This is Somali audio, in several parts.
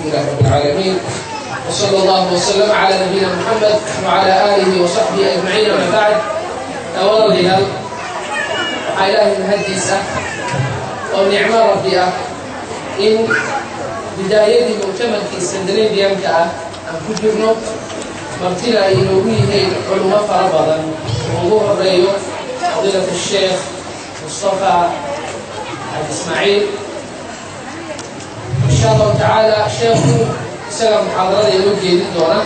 لله رب العالمين، وصلى الله وسلم على نبينا محمد وعلى آله وصحبه أجمعين، أما بعد. Walaalayaal, waxaa Ilaahay mahaddiis ah oo nicmo Rabbi ah in bidaayadii muctamarkii Scandinavianka ah aan ku jirno, martina ay inoogu yihiin culummo fara badan oo ugu horeeyo fadiilat Sheekh Mustafa Xaaji Ismaaciil. Insha Allahu tacaala, sheekhu isaga muxaadarada inoo jeedin doona,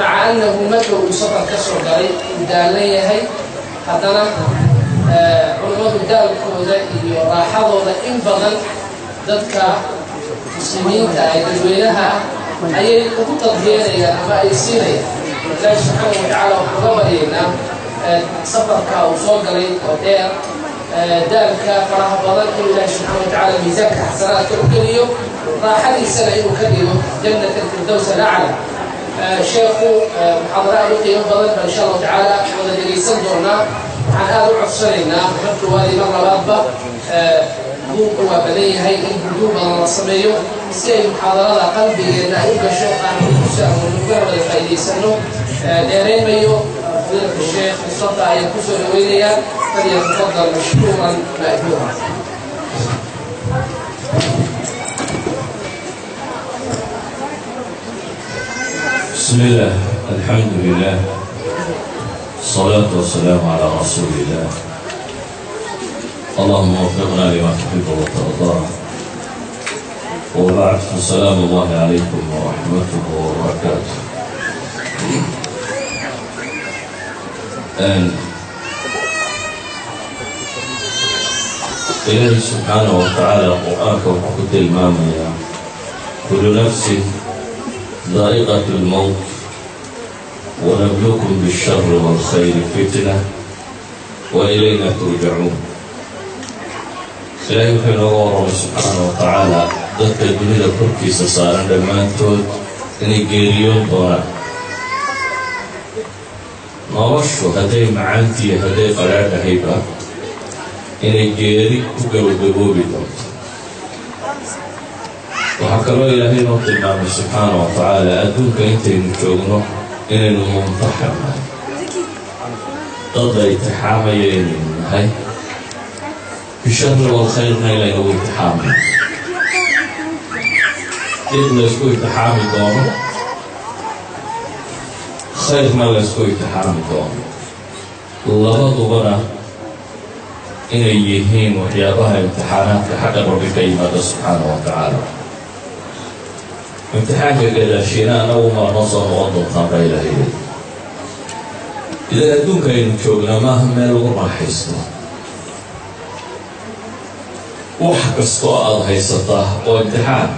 maca annahu marka uu safar ka soo galay uu daalan yahay, haddana culummadu daalkooda iyo raaxadooda in badan dadka Muslimiinta ee dadweynaha ah ayay ugu tadhiyanayaan ama ay siinayaan. Ilaahi subxaanahu watacaala waxaan uga baryaynaa safarka uu soo galay oo dheer, daalka faraha badan, inuu Ilaahi subxaana watacaala miisaanka xasanaadka u geliyo, raaxadiisana inuu ka dhigo jannat alfirdows alacla. Sheekhu muxaadaro aad u qiimo badan baa insha Allahu tacaala wada dhegaysan doonaa. Waxaan aada u codsanaynaa mar koowaad, mar labaadba, buuqu waa badan yahay, in huduur badan la sameeyo si ay muxaadarada qalbigeenna ay u gasho, aan ku ugana wada faa'iidaysano. Dheereymayo, fadiilata Sheekh Mustafa ayaan kusoo dhaweynayaa. فليتفضل مشكورا مأجورا. بسم الله، الحمد لله، الصلاة والسلام على رسول الله. اللهم وفقنا لما تحب وترضى، وبعد، فسلام الله عليكم ورحمته وبركاته. أن Ilaahi subxaanaه wa tacaala Qur-aanka wuxuu ku tilmaamayaa: كل نفس ذائقة الموت ونبلوكم بالشر والخير فتنة وإلينا ترجعون. Ilaahay wuxuu inooga warramay subxaana wa tacaala dadka dunida korkiisa saaran dhammaantood inay geeriyoon doonaan. Noloshu hadday macaantiiyo hadday qadhaadhahayba, inay geeri ku gabagaboobi doonto. Waxaa kaloo Ilaahay noo tilmaamay subxaana wa tacaala adduunka intaynu joogno inaynu mumtaxan nahay, dad la itixaamaya inaynu nahay, بالشر والخير na ilaynagu itixaamayo, dib laysku itixaami doono, khayrna laysku itixaami doono, labadubana inay yihiin waxyaabaha imtixaanaadka xagga Rabbi ka yimaada subxaana wa tacaala. Imtixaanka gadaashiina anagu maa noo soo noqon doontaan baa Ilaahay. Idan adduunka aynu joognaa maaha meel lagu raaxaysto. Wax kastoo aada haysataa oo imtixaan.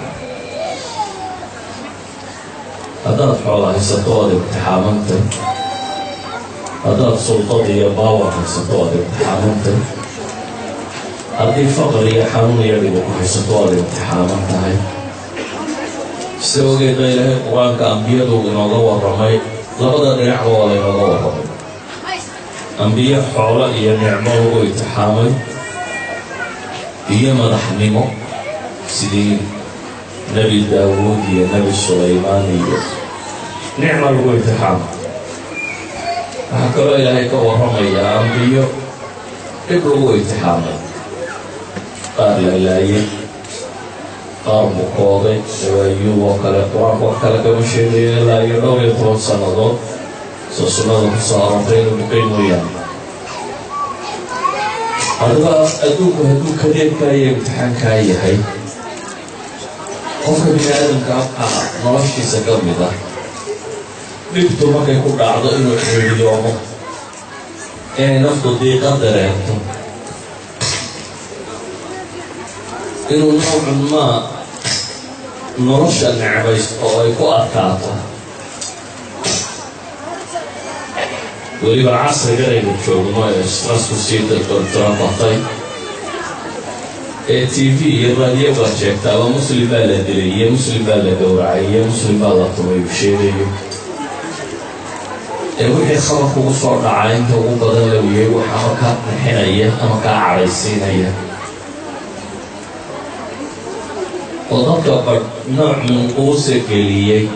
Haddaad xoola haysato, waad imtixaamantay. Haddaad sultad iyo power haysato, waad imtixaamantay. Haddii faqri iyo xanuun iyo dhibo ku haysato, waad imtixaaman tahay. Sida ogeed baa Ilaahay Qur-aanka ambiyadu inooga warramay, labada dhinacba waa laynooga warramay: ambiyo xoolo iyo nicmo lagu imtixaamay iyo madaxnimo, sidii Nebi Daawuud iyo Nebi Sulaymaan iyo nicma lagu imtixaamay. Waxaa kaloo Ilaahay ka warramayaa ambiyo dhib lagu imtixaamay, qaar la laayay, qaar bukooday, sida Ayuub oo kale. Qur-aanku wax kale kama sheegayo ilaa iyo dhowr iyo toban sannadood soo sunnada ku soo aroortay inuu bukay mooyaane. Haddaba adduunku hadduu kadeedkaa iyo imtixaankaa yahay, qofka bini aadamka waxaa noloshiisa ka mid ah dhibtu markay ku dhacdo inuu xidhiyoomo, inay naftu diiqa dareento, inuu nowcun maa nolosha necbaysto oo ay ku adkaato. Weliba casrigan aynu joogno ee stressku sii batay, ee TV iyo raadiyo baad sheegtaaba Muslim baa la dilay iyo Muslim baa la gowracay iyo Muslim baa la tumay uu sheegayo, ee wixii khabar kugu soo dhacay inta ugu badan la wiyay wax ama kaa nixinaya ama kaa cadhaysiinaya. Oo dadka badh nooc minquusa geliyey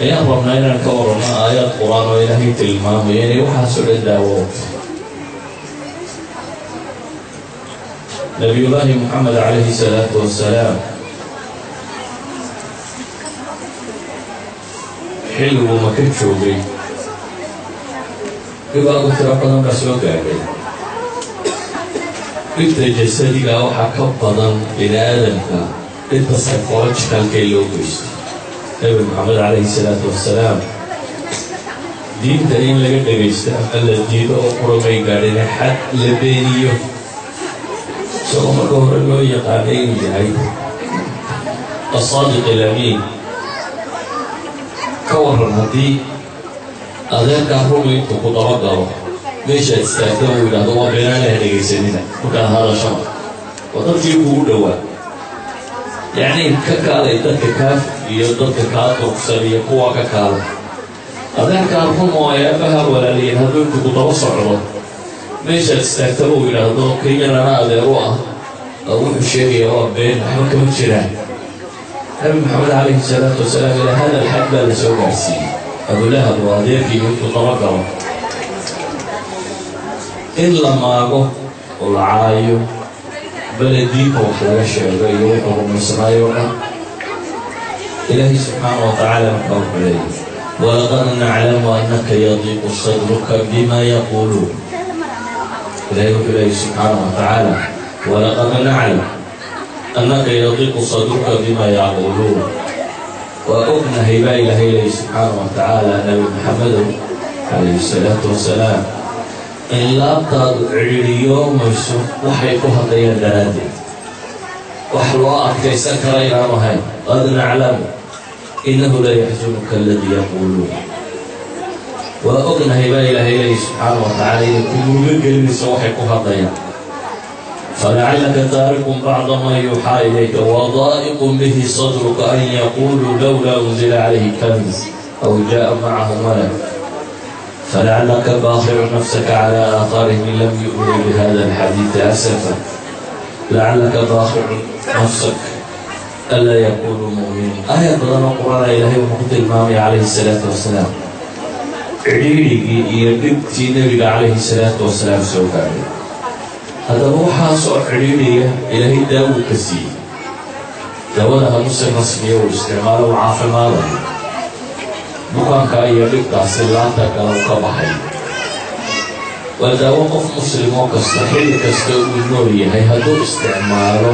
ayaan rabnaa inaan ka warrano aayaad Qur-aan oo Ilaahay tilmaamaya inay waxaasoo dhan daawootay. Nabiyullaahi Moxamed calayhi salaatu wasalaam xilliguu Maka joogay dhibaato tiro badan baa soo gaadhay. Dhibta jasadiga waxaa ka badan bini aadamka dhibta psychologicalkay loo geystay. Nebi Moxamed calayhi salaatu wasalaam diinta in laga dhegaysto ama la diido oo quramay gaadhine, xad la beeniyo, isagoo marka hore loo yaqaanay inuu yahay asaadiq alamiin. Ka waran haddii adeerkaa rumi intuu ku dabagalo meeshaad istaagta uu yidhahdo waa beenaanaha dhegaysanina markaad hadashaba, waa dadkii kugu dhowaa, yacni ka kaalay dadka kaa iyo dadka kaa durugsan iyo kuwa ka kaalay, adeerkaa rum oo ay abaha walaaliyeen hadduu intuu ku daba socdo meeshaad istaagtaba uu yidhaahdo kenyarana adeer u ah oo wuxuu sheegaya waa been, waxba kama jiraan. Nabi Maxamed calayhi salaatu wasalaam ilaa hada alxad baa la soo gaarsiiyey. Abulahab oo adeerkii intuu dabagalo in la maago oo la caayo, bale diinta wax laga sheego iyo wuxuu rumaysanaayo o dhan. Ilaahay subxaana wa tacaala markaa wuxuu leeyay: walaqad naclamu annaka yadiiqu sadruka bima yaquuluun. Ilahay wuxuu leeyay subxaana wa tacaala: walaqad naclam annaka yadiiqu sadruka bima yaquuluun. Waa ognahay baa Ilaahay leeyay subxaana wa tacaala, Nabi Maxamedow calayhi salaatu wasalaam, in laabtaadu cidhidhiyoomayso waxay ku hadlayaan daraaddeed, wax loo adkaysan kara inaanu ahayn. Qad naclamu innahu la yaxsunuka aladii yaquuluun. Waa ognahay baa Ilaahay leeyay subxaana wa tacaala inay ku murugo gelinayso waxay ku hadlayaan. Falacalaka taarikun bacda maa yuuxaa ilayka wadaa'iqun bihi sadruka an yaquuluu lowlaa unzila calayhi kanz aw jaءa macahu malak, falacalaka baakhicun nafsaka calى aahaarihim in lam yu'minuu bihada alxadiidi asafa, lacalaka baakhicun nafsak anlaa yakunuu mu'miniin. Aayad badan oo Qur-aana Ilaahay wuxuu ku tilmaamaya calayhi salaatu wasalaam cidhiidhigii iyo dhibtii Nebiga calayhi salaatu wasalaam soo gaadhay. Haddaba waxaasoo cidhiidhiya Ilaahay daawuu ka siiyey. Daawada hadduu si rasmiya uu isticmaalo uu caafimaadayo, bukaanka iyo dhibkaasi laanta kale u ka baxay. Waa daawo qof muslim oo kasta xilli kasta uu nool yahay hadduu isticmaalo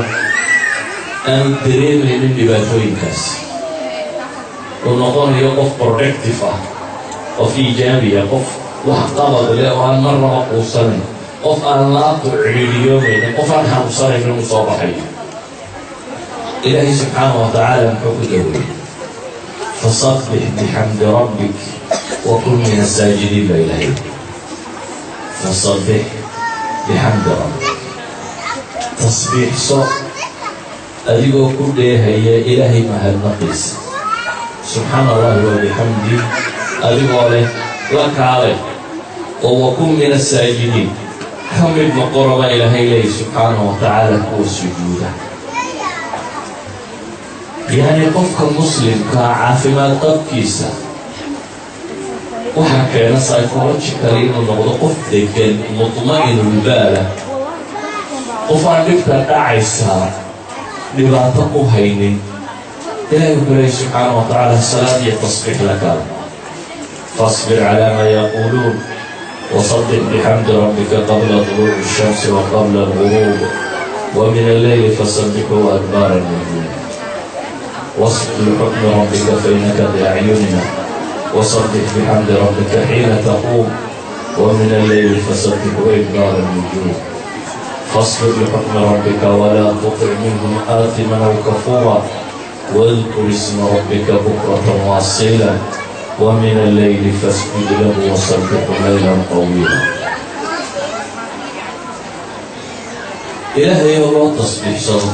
aanu dareemaynin dhibaatooyinkaas, uu noqonayo qof productive ah, qof iijaabiya, qof wax qabad leh oo aan marnaba quusanayn, qof aan laabtu cidhiidhiyoomaynin, qof aan xanuunsanaynin uu soo baxayo. Ilaahay subxaana wa tacaala muxuu ku daweeyey? Fasabbix bixamdi rabbik wa kun min asaajidiin baa Ilahay. Fasabbix bixamdi rabbik, tasbiixso adigoo ku dheehaya Ilaahay mahadnaqiisa. Subxaana Allahi wa bixamdi adigoo leh la kaalay oo wakun min asaajidiin, ka mid noqona baa Ilaahay leeyay subxaana wa tacaala kuwa sujuuda. Yacni qofka muslimkaa caafimaad qabkiisa waxaa keena psychologically inuu noqdo qof degan, mutma'inulbaala, qof aan dhibta dhacaysaa dhibaato ku haynin. Ilahay wuxuu leeyay subxaana wa tacaala salaad iyo tasbiix la kala. Fasbir calaa maa yaquuluun wasabbix bixamdi rabbika qabla طuluuci الshamsi wa qabla alguruub wa min alleyli fasabbixuu adbaara الnujuum, wasbir lixukmi rabbika fainaka biacyunina, wasabbix bixamdi rabbika xiina taquum wa min alleyli fasabbixuu idbaara الnujuum. Fasbir lixukmi rabbika walaa tutic minhum aatiman aw kafuura, wadkur isma rabbika bukrata waasiila, wa min alleyli fasjud lahu wasabbixu laylan طawiila. Ilaahay oo loo tasbiixsado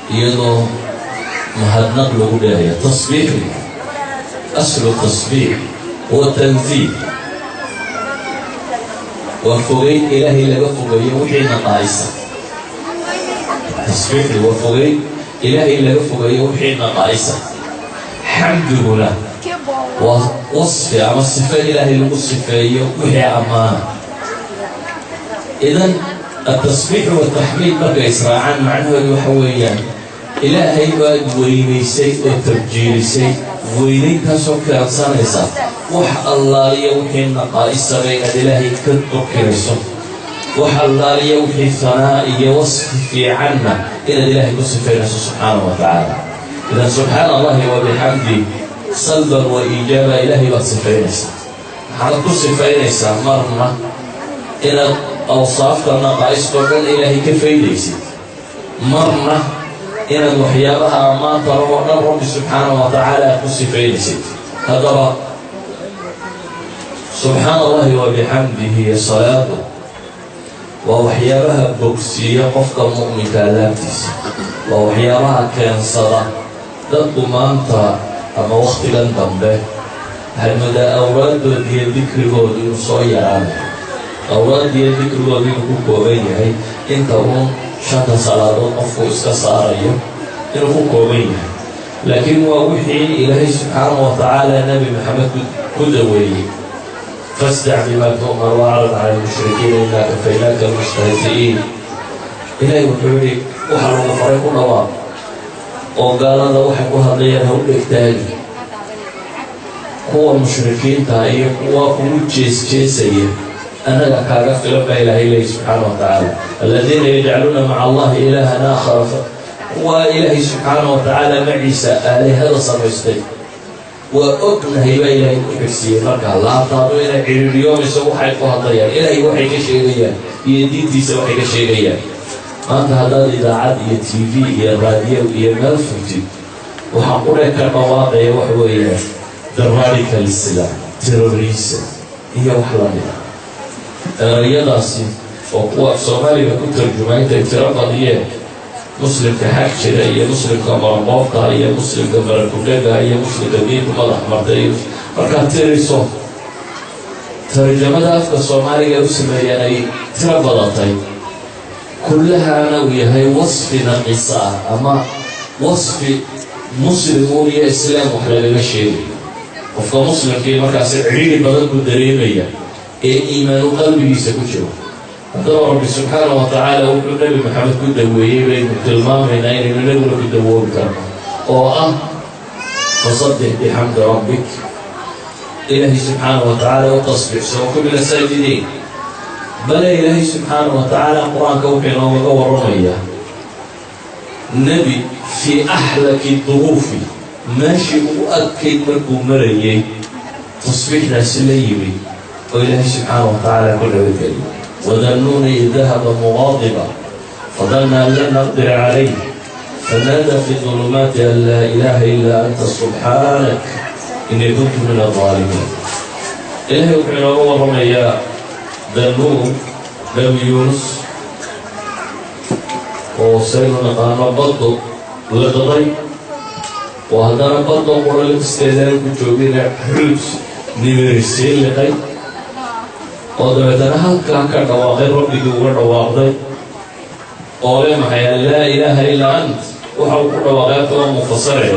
iyadoo mahadnaq lagu dheehaya. Tasbiixdu, aslu tasbiix huwa tanziih, waa fogeyn Ilaahay laga fogeeyo wixii naqaa'isa. Tasbiixdu waa fogeyn Ilaahay laga fogeeyo wixii naqaa'isa. Xamdiguna waa wasfi ama sifo Ilaahay lagu sifeeyo wixii ammaana. Idan altasbiix wataxmiid markay israacaan, macnahoodu waxa weeyaan Ilaahay baad weynaysay oo tabjiilisay, weynayntaasoo keensanaysa wax allaaliya wixii naqaa'isaba inaad Ilaahay ka durkinayso, wax allaaliya wixii hanaa iyo wasfi fiicanna inaad Ilaahay ku sifaynayso subxaanahu wa tacaala. Idan subxaana Allahi wa bixamdi salban wa iijaaba, Ilaahay baad sifaynaysaa. Maxaad ku sifaynaysaa? Marna inaad awsaafta naqaa'istoo dhan Ilaahay ka faydaysid, marna inaad waxyaabaha ammaanta oo dhan Rabbi subxaanahu wa tacaala aad ku sifaynaysid. Haddaba subxaana Allahi wa bixamdihi iyo salaadu waa waxyaabaha bogsiiya qofka mu'minka laabtiisa, waa waxyaabaha keensada. Dadku maanta ama wakhtigan dambe waxaad moodaa awraaddood iyo dikrigoodu inuu soo yaraanayo, awraad iyo dikrigoodu inuu ku kooban yahay inta uun shanta salaadood qofku iska saarayo inuu ku kooban yahay. Laakiin waa wixii Ilaahay subxaanahu wa tacaala Nebi Maxamed ku daweeyey: "Fasdac bimaa tu'mar waacrid cala almushrikiina, innaa kafaynaaka almustahzi'iin." Ilaahay wuxuu yidhi, waxa lagu faray ku dhawaaq, oo gaalada waxay ku hadlayaan ha u dhegtaagi, kuwa mushrikiinta iyo kuwa kugu jees-jeesaya annaga kaaga filan baa Ilaahay leeyi subxaana wa tacaala. Aladiina yajcaluuna maca Allahi ilaahan aakhara, kuwa Ilaahay subxaana wa tacaala maciisa aalihada samaystay waa ognahay baa Ilaahay ku xigsiiyey. Markaa laabtaadu inay cidhiidhiyoomayso waxay ku hadlayaan, Ilaahay waxay ka sheegayaan iyo diintiisa waxay ka sheegayaan. Maanta haddaad idaacad iyo TV iyo raadiyo iyo meel furtid, waxaa quree ka dhawaaqaya waxa weeyaan the radical Islam, terrorism iyo wax lamida. Erayadaasi oo kuwa Soomaaliga ku tarjuma intay tiro badiyeen, muslimka xag jira iyo muslimka maraqoofta iyo muslimka marakudhaga iyo muslimka diinta madax martay iyo markaad tiriso tarjamada afka Soomaaliga u sameeyeen ay tiro badatay, kullahaana uu yahay wasfi naqisa ah ama wasfi muslimuun iyo islaam wax lagaga sheegayo. Qofka muslimkii markaasi cidhiiri badan buu dareemaya ee iimaanu qalbigiisa ku jiro. Haddaba Rabbi subxaana wa tacaala wuxuu Nebi Maxamed ku daweeyey baynu tilmaamaynaa inaynu inaguna ku dawoobi karno, oo ah fasabbix bixamdi rabbik. Ilaahay subxaana wa tacaala u tasbiixso, wa kun min asaajidiin. Bale Ilaahay subxaana wa tacaala Qur-aanka wuxuu inoogaga warramayaa nebi fii axlaki duruufi, meeshii ugu adkayd markuu marayey tasbiixdaasi la yimid oo Ilaahay subxaana wa tacaala ku nabadgeliyay. Wadannuuni id dahaba muqaadiba fadanna an lan naqdira calayh fanaada fi dulumaati an laa ilaaha ilaa anta subxaanak inii kuntu min aldaalimiin. Ilaahay wuxuu inooga warramayaa Danuun, Nebi Yuunus, oo saynu naqaano baddu liqday, oo haddana baddo qura liqisteedana ku joogina xuut nibiri sii liqay, oo dabeetana halkaa ka dhawaaqay, Rabbigii uga dhawaaqday oo le maxay? Laa ilaaha ilaa ant. Waxa uu ku dhawaaqay afka waa mufasare: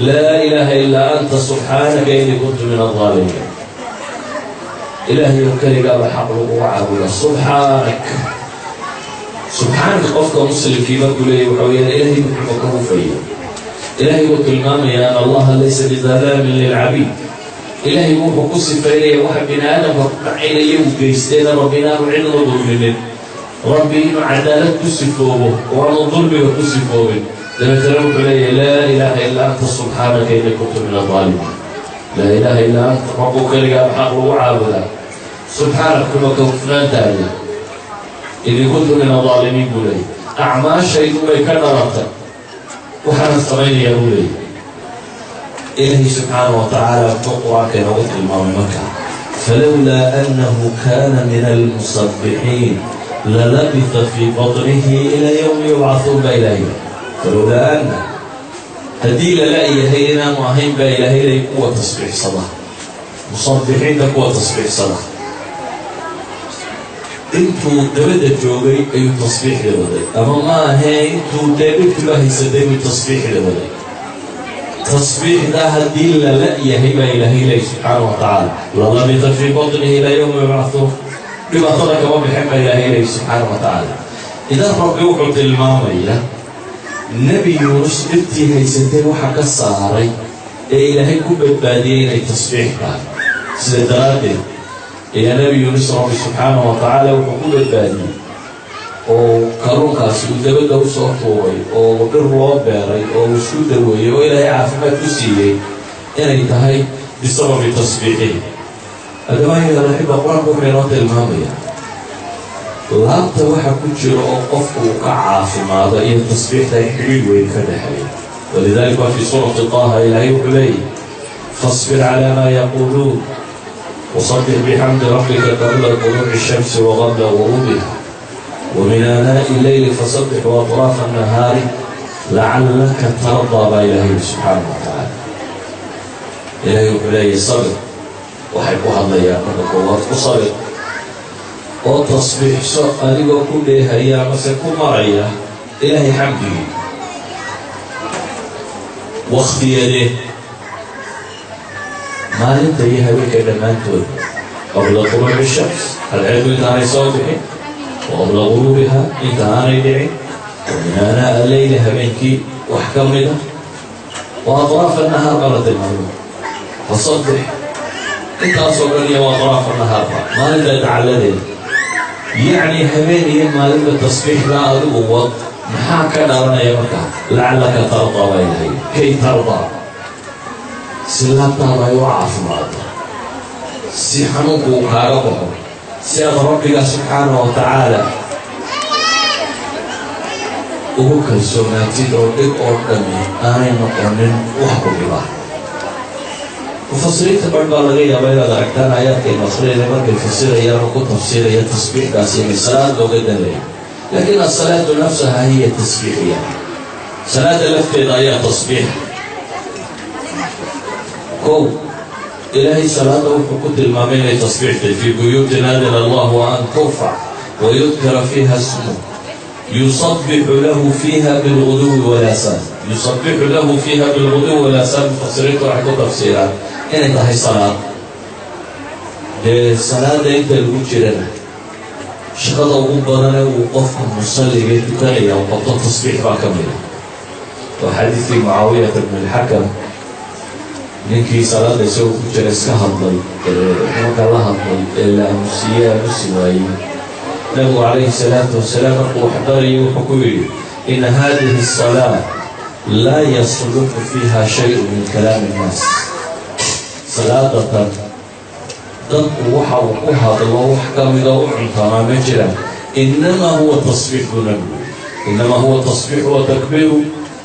laa ilaaha ilaa anta subxaanaka inii kuntu min aldaalimiin. Ilaahay oo keligaaba xaq laguga caabuda, subxaanak. Subxaanaka qofka muslimkii markuu leeyahy waxa weyaan Ilaahay muxuu ka hufaya. Ilaahay buu tilmaamaya an Allaha laysa bidalaamin lilcabiid. Ilaahay buu wuxuu ku sifaynaya waxa bini aadamka ku dhacaynaya uu geysteena Rabbi inaanu cidna dulminin, Rabbi inuu cadaalad ku sifoobo oo aanu dulmiga ku sifoobin. Dabeetana wuxuu leeyahay: laa ilaaha ilaa anta subxaanaka inii kuntu min aldaalimiin. Laa ilaaha illaa anta, Rabbu keligaa xaq lagu caabudaa, subxaanak, kuma ka hufnaantaada, inii kuntu min aldaalimiin buu leeyay. Acmaashaydu bay ka dhalatay waxaana samaynayaa buu leeyay. Ilaahay subxaana wa tacaala muxuu Qur-aanka inoogu tilmaamay markaa? Falowlaa annahu kana min almusabbixiin lalabitha fii batnihi ilaa yowmi yubcahuun baa Ilaahay. Falowlaa anna, haddii lala yahay inaanu ahayn baa Ilaahay lay kuwa tasbiixsada, musabbixiinta, kuwa tasbiixsada. Intuu dabadda joogay ayuu tasbiixda waday, ama ma ahee, intuu dee dhibtuba haysatay buu tasbiixda waday. Tasbiixda haddii lala yahay, baa Ilaahay leey subxaana wa tacaala, lalabita fii batnihi ilaa yowma yubcahuun. Dhibaatada kama bixin, baa Ilaahay leey subxaana wa tacaala. Idan Rabbi wuxuu tilmaamaya Nebi Yuunus dhibtii haysatay waxa ka saaray ee Ilaahay ku badbaadiyey inay tasbiix tahay. Sida daraaddeed ayaa Nebi Yuunus Rabbi subxaana wa tacaala wuxuu ku badbaadiyey oo kalluunkaasi uu dabadda usoo tuuray oo dhir loo beeray oo uu isku daweeyey oo Ilaahay caafimaad ku siiyey inay tahay bisababi tasbiixihi. Haddaba, ayuha alaxiba, Qur-aanku wuxuu inoo tilmaamayaa laabta waxa ku jira oo qofku uu ka caafimaado iyo tasbiixda ay xidhiidh weyn ka dhexeeya. Walidalik waa fii suurati Taaha Ilaahay wuxuu leeyahy: fasbir calaa maa yaquuluun wasabbix bixamdi rabbika qabla طuluuci الshamsi waqabla guruubiha وmin aanaaءi اleyli fasabbix وaطraafa الnahaari lacallaka tardaa, baa Ilahay yidhi subxaanaه wa tacaala. Ilahay wuxuu leeyahy: sabir waxay ku hadlayaan. Marka koowaad ku sabir oo tasbiixso, adigoo ku dheehaya amase ku maraya Ilaahay xamdigii. Wakhtiyadee? Maalinta iyo habeenka dhammaantood. Qabla طuluuci shams, cadceedu intaanay soo bixin, wa qabla guruubiha, inta aanay dhicin, wa min aanaa alleyli, habeenkii wax ka mida, wa aطraafa nahaar baa la tilmaamay. Fasabbix intaasoo dhan iyo wa aطraafa nahaarba, maalinta dacalladeeda, yacni habeen iyo maalinba tasbiixdaa adigu wad. Maxaa ka dhalanaya markaa? Lacallaka tardaa, baa Ilahay. Kay tardaa, si laabtaada ay u caafimaado, si xanuunku uu kaaga baxo, si aad Rabbiga subxaana wa tacaala ugu kalsoonaatid oo dhib oo dhami aanay noqonin wax ku dhibaa. Mufasiriinta barh baa laga yaabaa inaad aragtaan aayaadkaynu akhriyayna markay fasirayaan oo ku tafsiiraya tasbiixdaasi inay salaad looga danlaya, laakiin asalaatu nafsaha hiya tasbiixiya. Salaada lafteeda ayaa tasbiix. Kow, Ilaahay salaada wuxuu ku tilmaamay inay tasbiixtay: fii buyuutin adina Allahu an turfac wayudkara fiiha smuh yusabixu lahu fiiha bilguduwi walaasaal. Yusabixu lahu fiiha bilguduwi walaasaal, mufasiriintu waxay ku tafsiiraan inay tahay salaad. Dee salaada inta lagu jirana shaqada ugu badane uu qofka musalliga tukanaya u qabto tasbiix baa ka mida. Waa xadiidkii Mucaawiyata bn alxakam, ninkii salaada isagoo ku jira iska hadlay, nimanka la hadlay ee la aamusiiye, aamusi waayey. Nabigu calayhi salaatu wasalaam markuu wax barayay wuxuu ku yidhi: ina hadihi الsalaa laa yasluxu fiiha shayءu min kalaami الnaas. Salaadatan dadku waxa uu ku hadlo wax ka mida u cuntamaa ma jiraan. Inamaa huwa tasbiix, buu nabigu yidhi. Inamaa huwa tasbiix wa takbiiru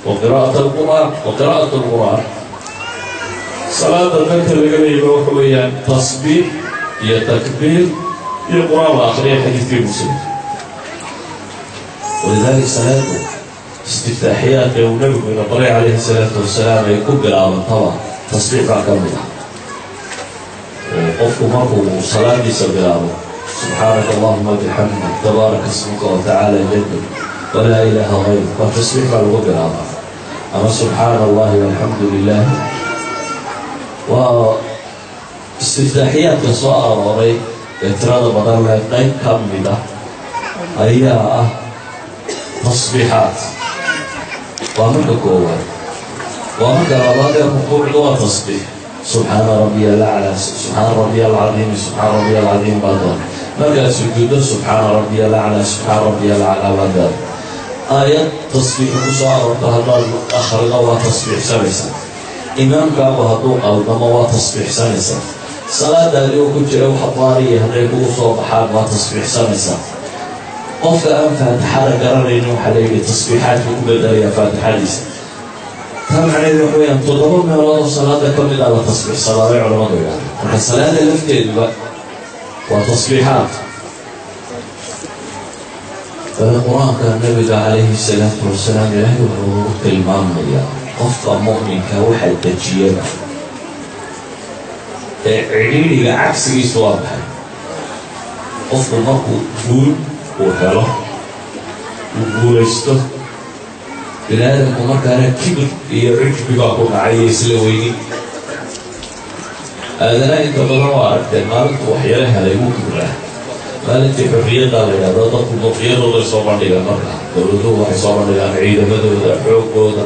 wa qira'at alqur'aan wa qira'at alqur'aan. Salaada danta laga leeyaba waxa weeyaan tasbiix iyo takbiir iyo Qur-aan la akriya, xadiidkii Muslim. Walidalik salaadu istiftaaxiyaadka uu nabigu ina baray calayhi salaatu wasalaam ay ku bilaabantaba tasbiix baa ka mid ah. Oo qofku markuu salaadiisa bilaabo: subxaanaka allahuma bixamdik, tabaaraka ismuka watacaala jaduk, walaa ilaaha gayruk, waa tasbiix baa lagu bilaabaa. Ama subxaana allahi walxamdu lilah. Waa istiftaaxiyaadka soo arooray ee tirada badan leh qayb ka mid ah ayaa ah tasbiixaad. Waa marka koowaad. Waa marka labaad ee rukuucdu waa tasbiix: subxaana rabbiya alaclaa, subxaana rabbiya alcadiimi, subxaana rabbiya alcadiim baa doon. Markaad sujuuddo, subxaana rabbiya alaclaa, subxaana rabbiya alaclaa baa doon. Aayad tasbiixi ku soo aroorto haddaad akhrido, waa tasbiixsanaysaa. Imaamkaagu hadduu qaldamo, waa tasbiixsanaysaa. Salaada adigoo ku jira wax daariya hadday kugu soo baxaan, waa tasbiixsanaysaa. Qofka aan faatixada garanaynin waxaa la yidhi tasbiixaadku ku bedelayaa faatixadiisa. Taa macnaheedu waxa weyaan 7 meelood oo salaada ka mid a la tasbiixsadaa, bay culamadu yidhahdeen. Marka salaada lafteeduba waa tasbiixaad. Bale Qur-aanka nabiga calayhi salaatu wasalaam Ilaahay wuxuu ugu tilmaamayaa qofka mu'minka waxa dejiyaba ee cidhiidhiga cagsigiisu waa maxay? Qofku markuu guul uu helo, uu guulaysto, bini aadamku markaana kibir iyo cujbi baa ku dhacay iyo isla weyni. Aadanaha inta badan waa aragteen, maalintu waxyaro helay wuu kibraa. Maalintii xorriyaddaa la yidhahdo, dadku murqiyadooday soo bandhigaan. Markaa dowladuhu waxay soo bandhigaan ciidamadooda, xoogooda.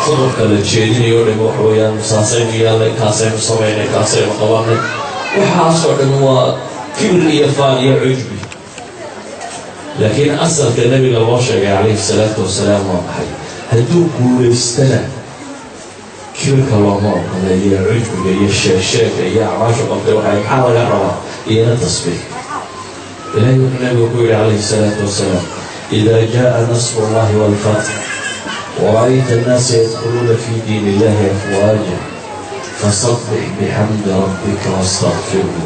Khudabka la jeedinayo o dham waxa weeyaan saasaynu yeelnay, kaasaynu samaynay, kaasaynu qabanay. Waxaasoo dhan waa kibir iyo faan iyo cujbi. Laakiin asalka nebiga loo sheegay calayhi salaatu wasalaam waa maxay? Hadduu guulaystana kibirka looma ogola iyo cujbiga iyo sheegsheega iyo acmaashu qabtay. Waxay maxaa laga rabaa? Iyana tasbiix. Ilahay wuxuu nabigu ku yidhi calayhi salaatu wasalaam: "إذا جاء نصر الله والفتح ورأيت الناس يدخلون في دين الله أفواجا فسبح بحمد ربك واستغفره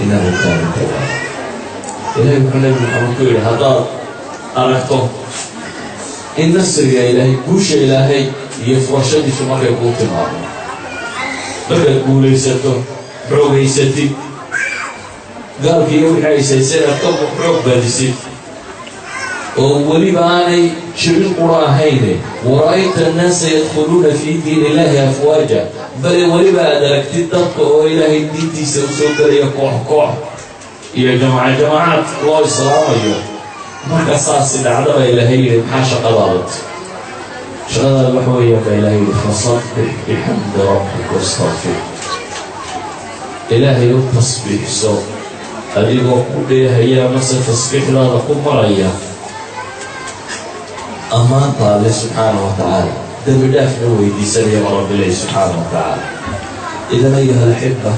إنه كان توابا." Ilahay wuxuu Nabi Maxamed ku yidhi, haddaad aragto in nasriga Ilaahay, guusha Ilaahay iyo furashadiisu markay kuu timaado, markaad guulaysato, xoogaysatid, gaalkiiyo wixii aysayseen aad ka xoog badisid, oo weliba aanay jibin qura ahayne, ورأيت الناس يدخلون في دين الله أفواجا, bale weliba aad aragtid dadka oo Ilaahay diintiisa u soo gelaya koox koox iyo jamaca jamacaad loo islaamayo, marka saasi dhacda baa Ilaahay yidhi, maxaa shaqadaada? Shaqadaada waxa weeyaan baa Ilahay yidhi, فسبح بحمد ربك واستغفره. Ilaahay u tasbiixso adigoo ku dheehaya mase tasbiixdaada ku maraya ammaanta Alle subxaana wa tacaala, dembi dhaafna weydiisanaya ma Rabbilay subxaana wa tacaala. إذن أيها الأحبة,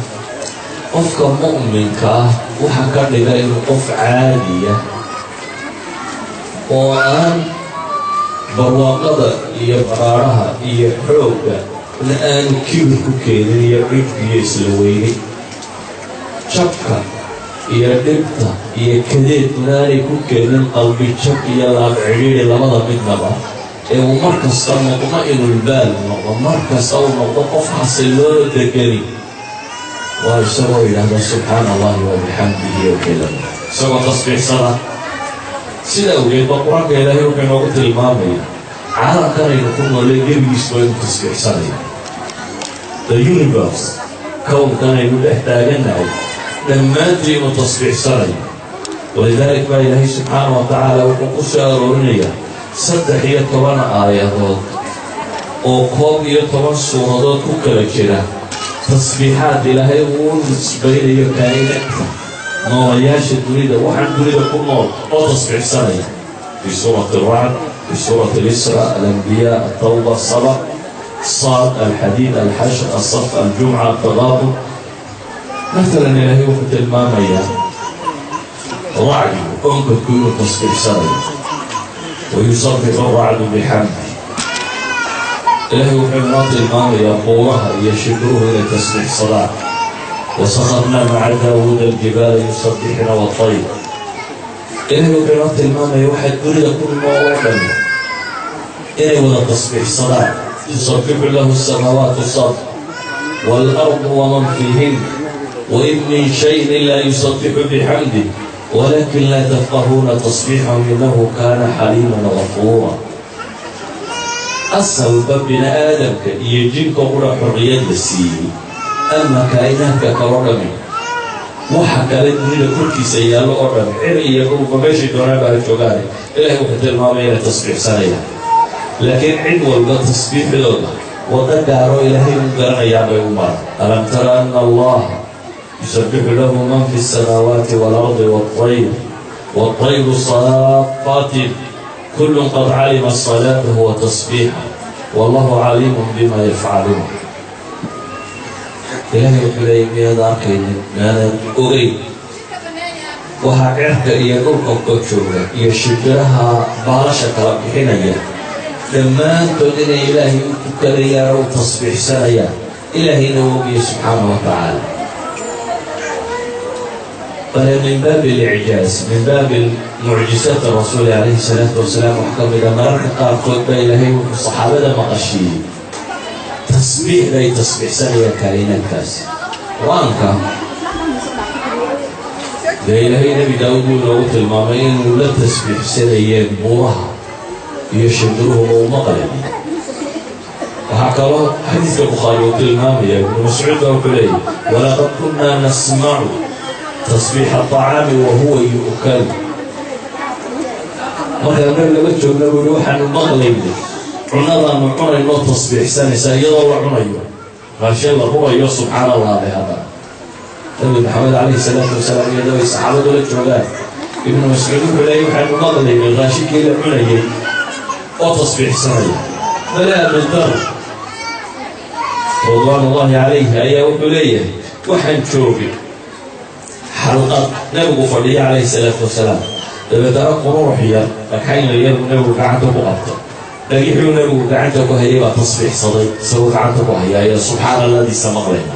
qofka mu'minka ah waxa ka dhiga inuu qof caadiya oo aan barwaaqada iyo baraaraha iyo xoogga na aanu kibir ku keenin iyo cujbi iyo isla weyni, jabka iyo dhibta iyo kadeedkuna aanay ku keenin qalbi jab iyo laab cidhiidhi labada midnaba, ee uu mar kasta مطمئن البال noqdo, mar kasta uu noqdo qof xasiloono degani, waa isagoo yidhaahda سبحان الله وبحمده wixii isagoo tasbiixsada. Sida awgeed ba Qur-aanka Ilaahay wuxuu inoogu tilmaamaya caalamkanaynu ku noolay gebigiisba inuu tasbiixsanayo. The universe, kownkanaynu dhex taagannahay, dhammaantii inuu tasbiixsanayo. ولذلك baa Ilaahay subxaana wa tacaala wuxuu ku soo aroorinayaa 13 aayadood oo 11 suuradood ku kala jira tasbiixaad Ilaahay uu nisbaynayo kaa'inaadka, noolayaasha dunida, waxaan dunida ku nool oo tasbiixsanaya, في سورة الرعد, في سورة الإسراء, الأنبياء, التوبة, سبأ, صاد, الحديد, الحشر, الصف, الجمعة, التغابن. Maalan, Ilaahay wuxuu tilmaamayaa racdigu, onkadku inuu tasbiixsanayo, ويسبح الرعد بحمده. Ilaahay wuxuu inoo tilmaamayaa buuraha iyo shimbiruhu inay tasbiixsadaan, وسخرنا مع داود الجبال يسبحن والطير. Ilaahay wuxuu inoo tilmaamaya waxaa dunida ku nool oo dhan inay wada tasbiixsadaan, تسبح له السماوات السبع والأرض ومن فيهن وإن من شيء إلا يسبح بحمده ولكن لا تفقهون تسبيحهم إنه كان حليما غفورا. Asalba bini aadamka iyo jinka qura xorriyad la siiyey, ama kaa'inaadka kaloo dhami, waxa kale dunida korkiisa yaallo oo dhan, cir iyo dhulba, meeshay doonaan baa joogaane, Ilahay wuxuu tilmaamaya inay tasbiixsanayaan. Laakiin cid walba tasbiixdooda waddo gaaro Ilaahay u garanayaa bay u maran. ألم تر أن الله يسبح له من في السماوات والأرض والطير صافات كل قد علم صلاته وتسبيحه والله عليم بما يفعلون. Ilaahay wuxuu leeyay, miyaad arkaynin, miyaanaad ogeyn waxaa cirka iyo dhulka ka jooga iyo shimbiraha baalasha kala bixinaya dhammaantood inay Ilaahay u tukanayaan oo u tasbiixsanayaan, Ilaahayna u ogaya subxaana wa tacaala? Bale من باب الإعجاز, من باب معجزات الرسول عليه الصلاة والسلام, wax ka mida mararka qaarkood baa Ilaahay wuxuu saxaabada maqashiiyey tasbiixda ay tasbiixsanayaan kaa'inaadkaasi. Qur-aanka Dee Ilaahay Nebi Daawud buu inoogu tilmaamay inuu la tasbiixsanayeen buuraha iyo shimbiruhuba uu maqlayay. Waxaa kaloo xadiidka Bukhaari uu tilmaamaya, Ibnu Mascuud baa wuxuu leeyahy: "Walaqad kunnaa nasmacu tasbiixa aطacaami wahuwa yu'kal." Markaan nabiga la joogna, buu yihi, waxaanu maqlaynay cunadaanu cunayno tasbiixsanaysaa iyadoo la cunayo, raashin la rurayo. Subxaan Allah leh. Haddana Nabi Maxamed calayhi salaatu wasalaam iyadoo ay saxaabadu la joogaan, Ibnu Mascuud wuxuu leeyay waxaanu maqlaynay raashinkii la cunayay oo tasbiixsanaya. Bale Abudar ridwaan Ullahi calayhi ayaa wuxuu leeyahay: waxaan joogay xalqad nabigu fadhiya calayhi salaatu wasalaam. Dabeetana qururux yar, dhagxayna yar buu nabigu gacanta ku qabtay. Dhagixuu nabigu gacanta ku hayay baa tasbiixsaday isagoo gacanta ku haya ayaa subxaana alladiisa maqlayna.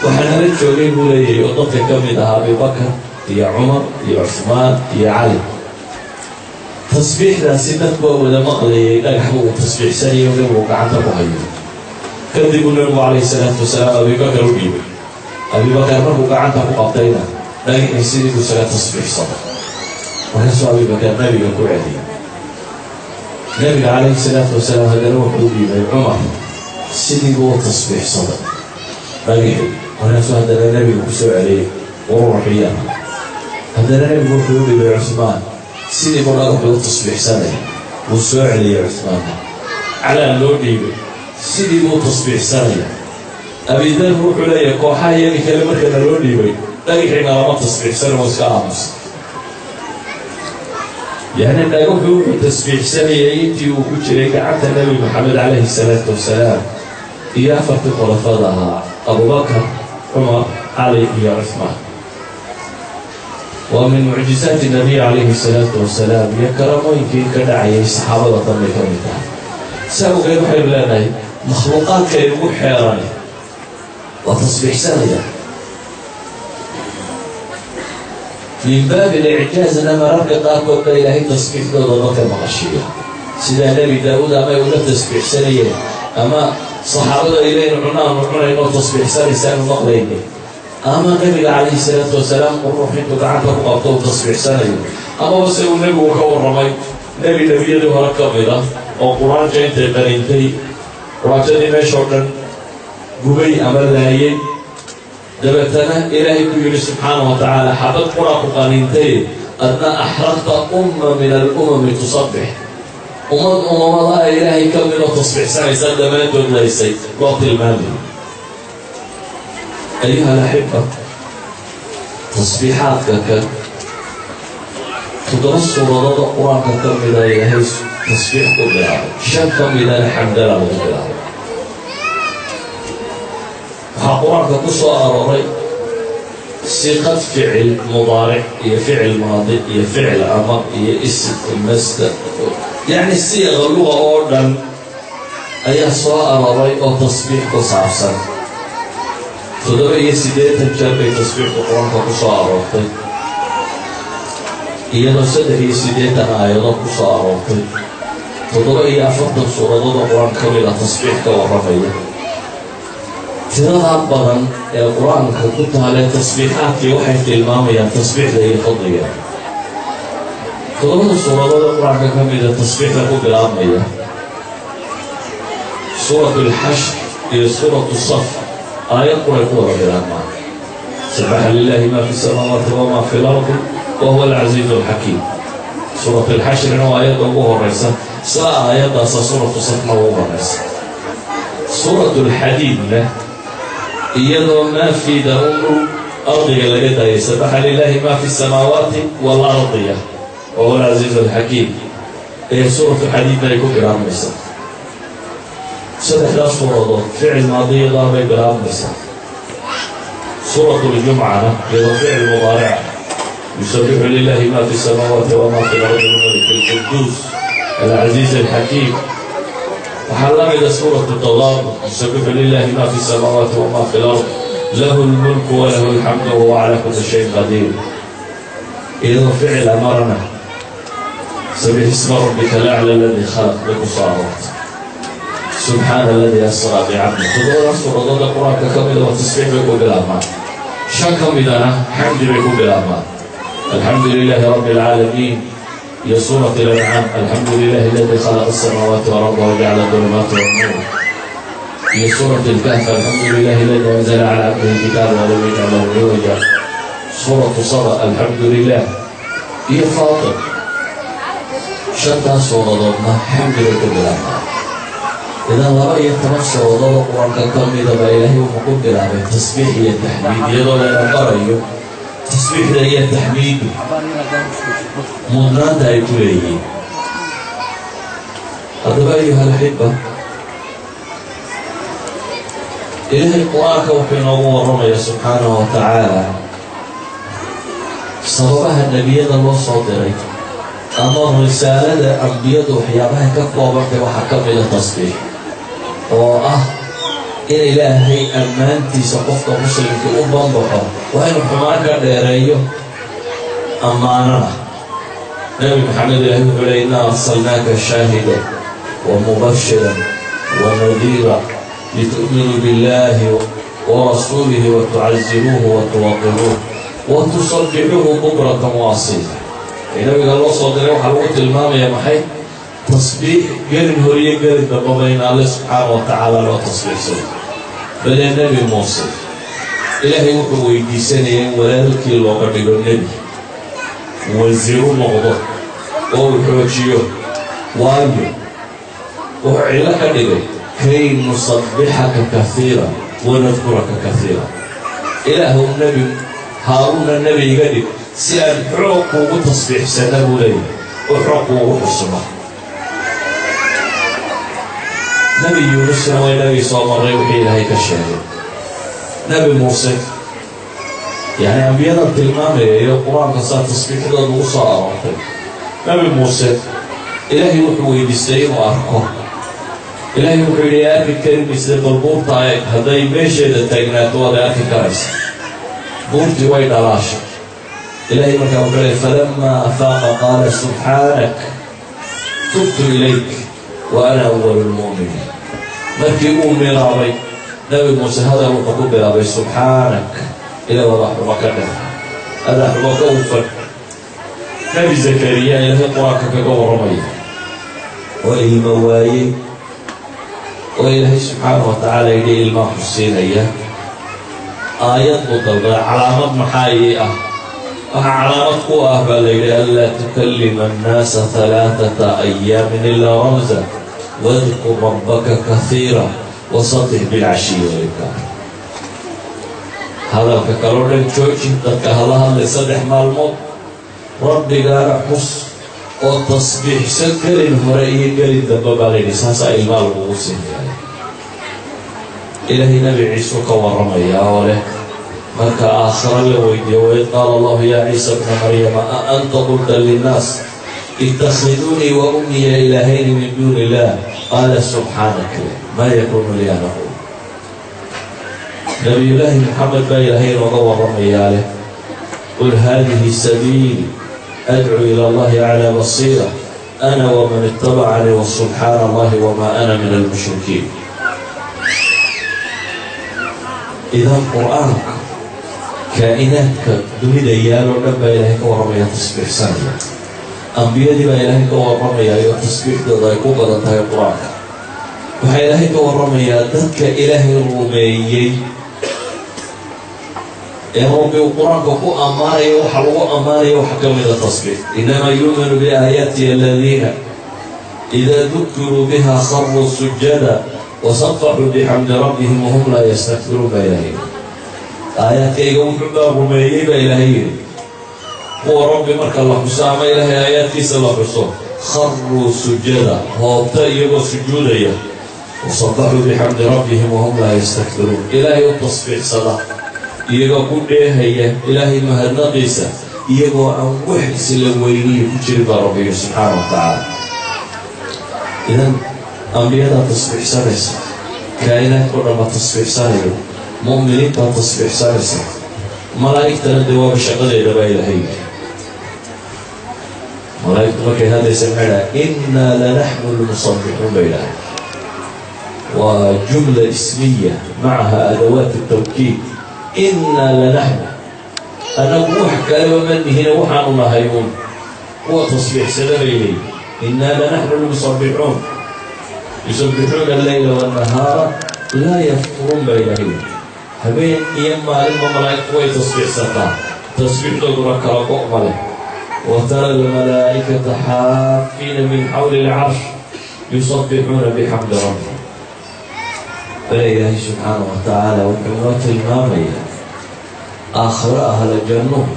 Waxaa nala joogay, buu leeyahay, oo dadka ka mid ahaa Abibakar iyo Cumar iyo Cuhmaan iyo Cali. Tasbiixdaasi dadku waa wada maqlayay, dhagaxbu uu tasbiixsanayo nabigu gacanta ku hayo. Kadib uu nabigu calayhi salaatu wasalaam Abibakar u dhiibay. Abibakar markuu gacanta ku qabtayna, dhagixii sidii buu isaga tasbiixsaday. Markaasuu Abibakar nabiga ku celiyay. Nabiga calayhi salaatu wasalaam haddana wuxuu u dhiibay Cumar, sidii buu u tasbiixsaday dhagixii. Markaasuu haddana nebiga ku soo celiyey qururuxiya. Haddana nebigu wuxuu u dhiibay Cuhmaan, sidii buu dhagaxuu u tasbiixsanaya. Wuu soo celiyey Cuhmaanna. Calaa loo dhiibay, sidii buu u tasbiixsanaya. Abidar wuxuu leeyahay: kooxaha iyagii kale markana loo dhiibay, dhagaxiina lama tasbiixsana, oo iska aamusa. Yacni dhagaxu wuxuu tasbiixsanayay intii uu ku jiray gacanta Nebi Maxamed calayhi salaatu wasalaam iyo afartii khulafada ahaa, Abubakar, Cumar, Cali iyo Cuhmaan. Waa min mucjizaati nabiy calayhi salaatu wasalaam iyo karamooyinkii ka dhacayay saxaabada danbay ka mid tahay. Saa awgeed waxaynu leenahay makhluuqaadka inugu xeerani waa tasbiixsanaya. Min baabi alicjaazna mararka qaarkood baa Ilaahay tasbiixdooda dadka maqashiiya, sidaa Nebi Daawuud ama ay ula tasbiixsanayeen, ama saxaabadu ay leeyiin cunaanu cunayno tasbiixsanaysaanu maqlaynay, ama nabiga calayhi salaatu wasalaam quruux intuu gacanta ku qabto uu tasbiixsanayo, amaba se uu nebigu ka warramay nebi nebiyadii hore ka mid ah oo quraanja intay qanintay quraanjadii meeshoo dhan gubay ama laayay. Dabeetana Ilaahay ku yidhi subxaana wa tacaala: "Xabad qura ku qanintay, adna axraqta umma min alumami tusabbix." Ummad umamadaha Ilaahay ka midoo tasbiixsanaysa dhammaantood laysay loo tilmaamay. Ayuha alaxiba, tasbiixaadka kan toddoba suuradood oo Qur-aanka ka mida Ilaahay tasbiix ku bilaabay, shan ka midana xamdala lagu bilaabay. Waxaa Qur-aanka ku soo arooray siiqad ficil mudaaric iyo ficil maadi iyo ficil amar iyo ism masdar, yacni siiqa luga oo dhan ayaa soo arooray oo tasbiix ku saabsan. 87 jeer bay tasbiixdu Qur-aanka ku soo aroortay, iyadoo 83 aayado ku soo aroortay. 47 suuradood oo Qur-aanka ka mid a tasbiix ka warramaya. Tiradaa badan ee Qur-aanka ku taalee tasbiixaadkii waxay tilmaamayaan tasbiixda iyo fadliga. Toddobada suuradood ee Qur-aanka ka mida tasbiixda ku bilaabmaya, Suurat Alxashr iyo Suuratu Saf, aayad quray ku wada bilaabmaan: "Sabaxa lilaahi ma fi samaawaati wama fi lardi wa huwa alcasiizu alxakiim." Suurat Alxashrina waa aayadda ugu horeysa, isla aayaddaasa Suuratu Safna ugu horeysa. Suurat Alxadiidna iyadoo maa fiida un ardiga laga daayay, "sabaxa lilaahi ma fi samaawaati waalardiya wa huwa alcasiizu alxakiim" ee Suuratu Xadiidna ay ku bilaabmaysa. Saddexdaas suuradood ficil maadiyadaa bay bilaabmaysaa. Suurat Ljumcana iyadoo ficil mudaarica: "Yusabixu lilahi ma fi samaawaati wama fi lardi almalik alquduus alcasiiz alxakiim." Waxaa la mida Suuratu Taqaabun: "Yusabixu lilahi ma fi samaawaati wama fi lard lahu lmulku walahu alxamdu wahuwa calaa kuli shayin qadiir." Iyadoo ficil amarana, "Sabix isma rabbika alacla aladi khalaq" bay ku soo aroortay, "Subxaana aladii asraa bicabdi". Toddobadaas suuradood ee Qur-aanka ka mida waa tasbiix bay ku bilaabmaan. Shan ka midana xamdi bay ku bilaabmaan: alxamdu lilaahi rabbi alcaalamiin iyo suurat al-Ancaam, alxamdu lilahi aladi khalaqa asamaawaati walarda wajacala dulumaati wannuur, iyo suurat al-Kahf, alxamdu lilahi aladi anzala cala cabdihi alkitaaba walam yajcal lahu ciwaja, suuratu Saba, alxamdu lilah, iyo Faatir. Shantaas suuradoodna xamdi bay ku bilaabmaan. Idan 12 suuradood oo Qur-aanka ka mida baa Ilaahay wuxuu ku bilaabay tasbiix iyo taxmiid, iyadoo layna barayo tasbiixda iyo taxmiidu mudnaanta ay ku leeyihiin. Haddaba, ayuha alaxiba, Ilaahay Qur-aanka wuxuu inoogu warramaya subxaanahu wa tacaala sababaha nebiyada loo soo diray ama risaalada ambiyadu waxyaabahay ka koobantay. Waxaa ka mida tasbiix, oo ah in Ilaahay ammaantiisa qofka muslimka u banbaxo, waa inuu xumaan ka dheereeyo, ammaanana. Nebi Maxamed Ilaahay wuxuu ley: "Innaa arsalnaaka shaahida wa mubashira wa nadiira litu'minuu biاllahi warasuulihi watucaziruuhu watuwaqiruuh watusabixuuhu bukratan waasiila." Ee nabiga loo soo diray waxaa lagu tilmaamaya maxay? Tasbiix gelin horiyo gelin dambaba in Alle subxaana wa tacaala loo tasbiixsado. Bale Nebi Muuse Ilaahay wuxuu weydiisanaya in walaalkii looga dhigo nebi, wasiiru noqdo oo uu xoojiyo, waayo wuxuu cillo ka dhigay: "Kay nusabbixaka kaiira wanadkuraka kaiira." Ilaahu, Nebi Haaruuna nebi iga dhig si aan xoog kuugu tasbiixsana, buu leeyahay, oo xoog kuugu xusno. Nebi Yuunusna way nabigi soo marray wixii Ilaahay ka sheegay. Nebi Muuse, yacni ambiyadan tilmaamaya iyo Qur-aanka saa tasbiixdooda ugu soo aroortay, Nebi Muuse Ilaahay wuxuu weydiistay inuu arko. Ilaahay wuxuu yidhi: "Arki kari maysa, bal buurta eeg, hadday meesheeda taagnaato waad arki karaysa." Buurtii way dhalaashay. Ilaahay markaa wuxuu leey: "Falamaa afaaqa qaala subxaanak tubtu ilayk wa ana awalu lmu'miniin." Markii uu milaabay Nebi Muuse, hadal wuxuu ku bilaabay: "Subxaanak," ila wadaa xumo ka dheer, adaa xumo ka ufan. Nebi Zakariya Ilaahay Qur-aanka kaga warramaya oo ilmo waayey, oo Ilaahay subxaana wa tacaala yidhi ilmaa ku siinaya, aayad buu dalbaday: "Calaamad maxaa ii ah?" Waxaa calaamad ku ah, baa la yidhi, "anlaa tukallima annaasa halaaثata ayaamin ilaa ramza, wadkur rabbaka kahiira, wasabbix bilcashiyi walibkaar." Hadalka kaloo dhan jooji, dadka hala hadlay 3 maalmood, Rabbigaana xus oo tasbiixsan gelin hore iyo gelin dambe, baa la yidhi. Saasaa ilmaa lagugu siinaya. Ilaahay Nebi Ciisuu ka warramayaa oo leh marka aakhiro la weydiiyo: "Waid qaala Allahu yaa Ciisa bna Maryama, a anta qulta linnaas ittakhiduunii wa ummiya ilaahayni min duuni illah? Qaala subxaanak, maa yakuunu lii an aquul." Nabiyullaahi Maxamed baa Ilaahay inooga warramayaa leh: "Qul haadihi sabiili adcuu ila Allahi calaa basiira, ana waman ittabacanii, wasubxaana Allahi wamaa ana min almushrikiin." Idan Qur-aanka kaa'inaadka dunida yaaloo dhan baa Ilaahay ka warramaya tasbiixsanaya. Ambiyadii baa Ilaahay ka warramayaa oo tasbiixdooda ay ku badan tahay Qur-aanka. Waxaa Ilaahay ka warramayaa dadka Ilaahay rumeeyey ee Rabbi uu Qur-aanka ku ammaanayo. Waxa lagu ammaanaya waxa ka mida tasbiix: "Inamaa yuuminu biaayaatiya aladiina idaa dukiruu biha kharuu sujada wasabaxuu bixamdi rabbihim wahum laa yastakbiruun," baa Ilaahay yidhi. Aayaadkayga wuxuu baa rumeeyey, baa Ilaahay yidhi, kuwa Rabbi marka la xuso ama Ilaahay aayaadkiisa la xuso, kharuu sujada, hoobta iyagoo sujuudaya, wasabaxuu bixamdi rabbihim wahum laa yastakbiruun, Ilaahay u tasbiixsada iyagoo ku dheehaya Ilaahay mahadnaqiisa, iyagoo aan wax isla weyniyo ku jirin, baa Rabbi yidhi subxaana wa tacaala. Idan ambiyadaa tasbiixsanaysa, kaa'inaadkao dhan baa tasbiixsanaya, mu'miniintaa tasbiixsanaysa, malaa'igtana dee waaba shaqadeeda, baa Ilaahay yidhi. Malaa'igtu markay hadlaysa maxay dhahay? "Innaa lanaxnu lmusabbixuun," bay dhahay. Waa jumla ismiya macaha adawaat tawkiid: "Innaa lanaxnu." Annagu wax kaleba ma nihine, waxaanu nahay uun kuwa tasbiixsada bay leeyihin. Innaa lanaxnu lmusabbixuun, yusabbixuuna alleyla wannahaara laa yafturuun baa Ilaahay. Habeen iyo maalinba malaa'igtu way tasbiixsataa, tasbiixdooduna kala go' ma leh. Watara almalaa'ikata xaafiina min xawli alcarsh yusabbixuuna bixamdi rabbi. Bale Ilaahay subxaana wa tacaala wuxuu inoo tilmaamayaa aakhiro ahla jannuhu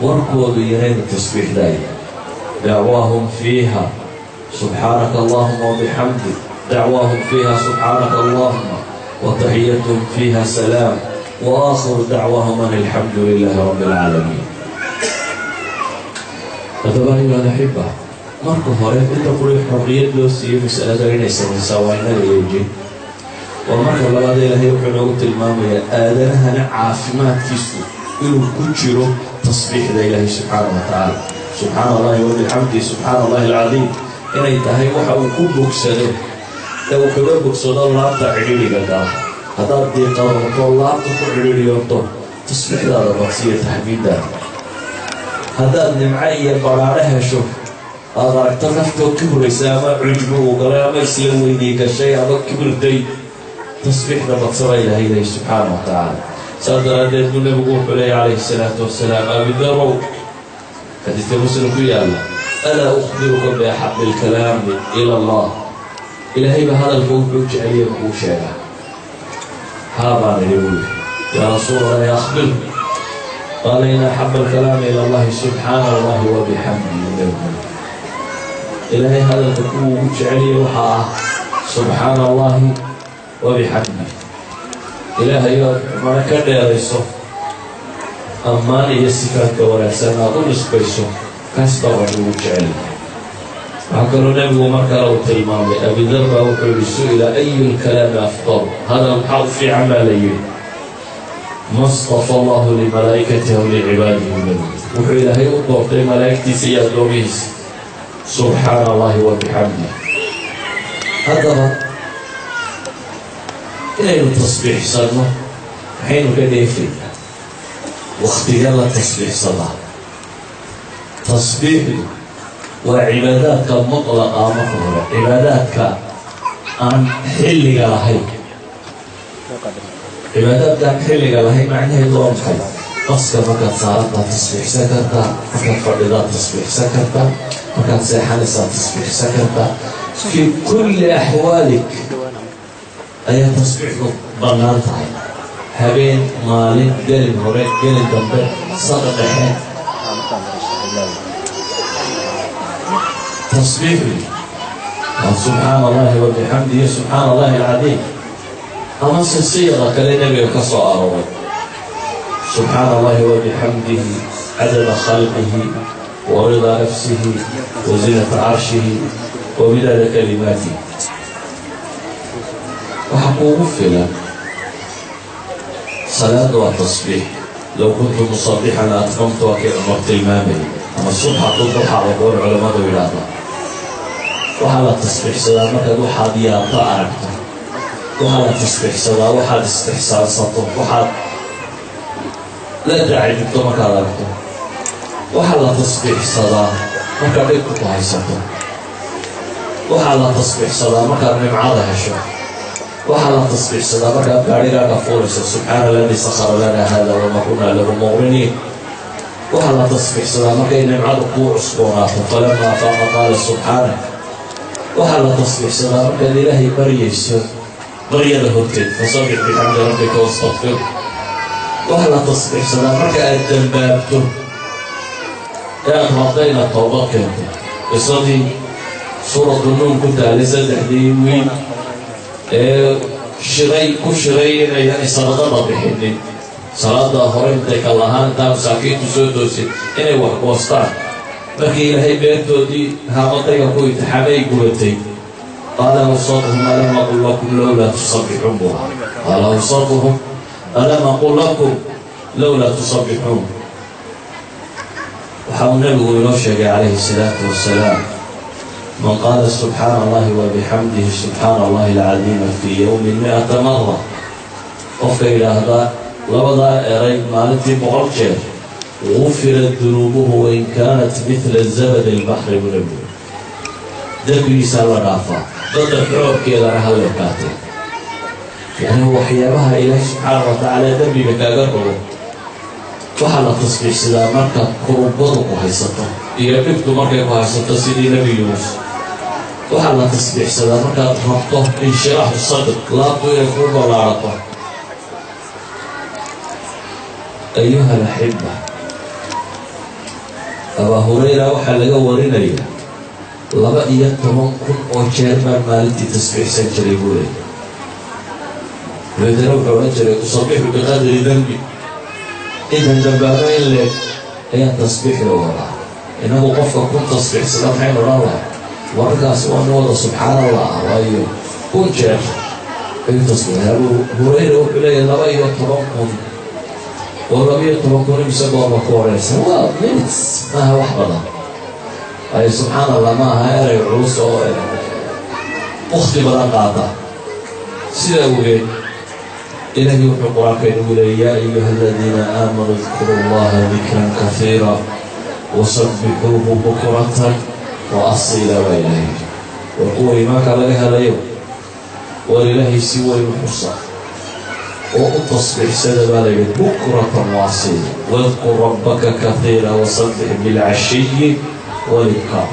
warkoodu yaraynu tasbiixdaaya. Dacwaahum fiiha subxaanaka allahuma wabixamdik, dacwaahum fiiha subxaanaka allahuma wataxiyatuhum fiiha salaam, waakhiru dacwaahum an alxamdu lilaahi rabbi alcaalamiin. Haddaba, ayuha alaxiba, marka hore inta quri xorriyad loo siiyey masalada inay samaysaa waa inaga yeejin. Waa marka labaad, Ilaahay wuxuu inoogu tilmaamayaa aadanahana caafimaadkiisu inuu ku jiro tasbiixda Ilaahay subxaana wa tacaala. Subxaana allahi wabixamdihi, subxaana allahi alcadiim, inay tahay waxa uu ku bogsado ee uu kaga bogsado laabta cidhiidhiga gala. Haddaad diiqadoonto, laabta ku cidhiidhiyoonto, tasbiixdaada badsiyo, taxmiiddaada. Haddaad nimco iyo badhaadho hesho, aada aragto naftood kibraysa ama cujbo uu galay ama isla weynay gashay ama kibirtay, tasbiixda badsaba Ilahay ilahy subxaana wa tacaala. Saas daraaddeed buu Nebigu wuxuu leeyay calayhi salaatu wasalaam Abidarow, xadiidka Muslim ku yaalla: "Alaa ukhbiruka biaxabi alkalaami ila Allah?" Ilaahay ba hadalka wuxuu jeceliya makuu sheegaa? "Haa," baan idhi, buu yidhi, "yaa Rasuul Allahi, akhbirni." Qaala: "Ina axaba alkalaami ila Allahi subxaana Allahi wabixamdihi." Nebigu, Ilaahay hadalka kuwa ugu jeceliya waxaa ah subxaana Allahi wabixamdihi. Ilaahay ood mana ka dheerayso, ammaan iyo sifaadka wanaagsan aada u nisbayso, kaas baa rabbi ugu jeceliya. Waxaa kaloo Nebigu mar kale uu tilmaamay, Abidar baa wuxuu yihi: "Su'ila ayu lkalaami afdal?" Hadal maxaa u fiican baa la yidhi. "Ma stafa Allahu limalaa'ikatihi aw licibaadihi." Nebigu wuxuu Ilaahay u doortay malaa'igtiisa iyo addoomihiisa subxaana Allahi wa bixamdih. Haddaba inaynu tasbiixsanno maxaynu ka dheefaynaa? Wakhtiga la tasbiixsadaa? Tasbiixdu waa cibaadaadka mutlaqa. Marka hore, cibaadaadka aan xilliga lahayn. Cibaadaadka aan xilliga lahayn macnaheedu waa maxay? Baska markaad saarantaad tasbiixsan kartaa, markaad fadhidaad tasbiixsan kartaa, markaad seexanaysaad tasbiixsan kartaa. Fii kulli axwaalik ayaa tasbiixdu bannaan tahay, habeen, maalin, gelin hore, gelin dambe, saqa dhexe. Tasbiixdu waa subxaana Allahi wa bixamdihi, subxaana Allahi alcadiim, amase siiqa kale Nebiga ka soo arooray: subxaana Allahi wa bixamdihi cadada khalqihi wa ridaa nafsihi wa zinata carshihi wa midaada kalimaatihi. Waxaa kuugu filan salaada waa tasbiix. "Low kuntu musabixan la atmamtu," waa kii Cumar tilmaamay, ama subxatu duxa waa kuwan culammadu yidhaahdaa. Waxaa la tasbiixsadaa markaad waxaad yaabto aragto. Waxaa la tasbiixsadaa waxaad istixsaansato, waxaad la tacajubto markaad aragto. Waxaa la tasbiixsadaa markaad dhibku ku haysato. Waxaa la tasbiixsadaa markaad nimcada hesho. Waxaa la tasbiixsadaa markaad gaadhigaaga fuulayso: "Subxaana aladi sakhara lana hada wama kunaa lahu muqriniin." Waxaa la tasbiixsadaa markay nimcadu kuu cusboonaato: "Falama afaaqa qaala subxaanak." Waxaa la tasbiixsadaa markaad Ilaahay baryayso, baryada horteed: "Fasabbix bixamdi rabbika wastakfir." Waxaa la tasbiixsadaa marka aad dambaabto ee aad rabto inaad toobad keento. Qisadii suuratu Nuun ku taalay, saddexdii wiil ee shiray ku shiray inayanay sadaqada bixinin, salaada hore intay ka lahaan, intaa masaakiintu soo toosin inay wax goostaan, markii Ilaahay beertoodii haamadayga ku imtixaamay gubatay: qaala awsatuhum alam aqul lakum lowlaa tusabbixuun buu ahaa. Qaala awsatuhum alam aqul lakum lowlaa tusabbixuun. Waxa uu Nebigu inoo sheegay calayhi salaatu wasalaam: man qaala subxaana Allahi wa bixamdihi, subxaana Allahi alcadiima, fii yowmin 100 mara, qofka yidhaahdaa Labadaa eray maalintii 100 jeer, gufirat dunuubuhu wain kaanat midla zabadi lbaxri, buu Nabigu dembigiisaa la dhaafaa, badda xoogkeedana ha leekaatee. Yani waxyaabaha Ilaahay subxaana wa tacaala dembiga kaaga rogo waxaa la tasbiixsadaa marka kurbadu ku haysato iyo dhibtu markay ku haysato, sidii Nebi Yuunus. Waxaa la tasbiixsadaa markaad rabto inshiraaxu sadr, laabtu inay kuu ballaarato. Ayuha alaxiba, Abaa Hurayra waxaa laga warinaya, 12,000 oo jeer baan maalintii tasbiixsan jiray, buu leeyay. Dabeetana wuxuu odhan jiray: "Usabixu biqadri dembi, intan dambaaba in leeg ayaan tasbiixda wadaa." Inagu qofka 1000 tasbiixsada maxaynu odhan lahay? Wararkaas waa nin wada subxaan Allah, waayo 1000 jeer ayuu tasbiixay. Abu Hurayra wuxuu leeyahy 12,000, oo 12,000 imise goorma ku odhanaysa? Waa minutes, maaha wax badan. Waayo subxaan Allah ma aha erey culus oo wakti badan qaata. Sida awgeed Ilaahi wuxuu Qur-aanka inagu leeyay: "Yaa ayuha aladiina aamanuu idkuru allaha dikran kahiira wasabbixuuhu bukratan wa asiila," baa Ilaahay yidhi. War kuwa iimaanka laga helayo, war Ilaahay si weyn u xusa oo u tasbiixsada, baa layidhi, bukratan wa asiila. "Wadkur rabbaka kahiira wasabbix bilcashiyi walibkaar."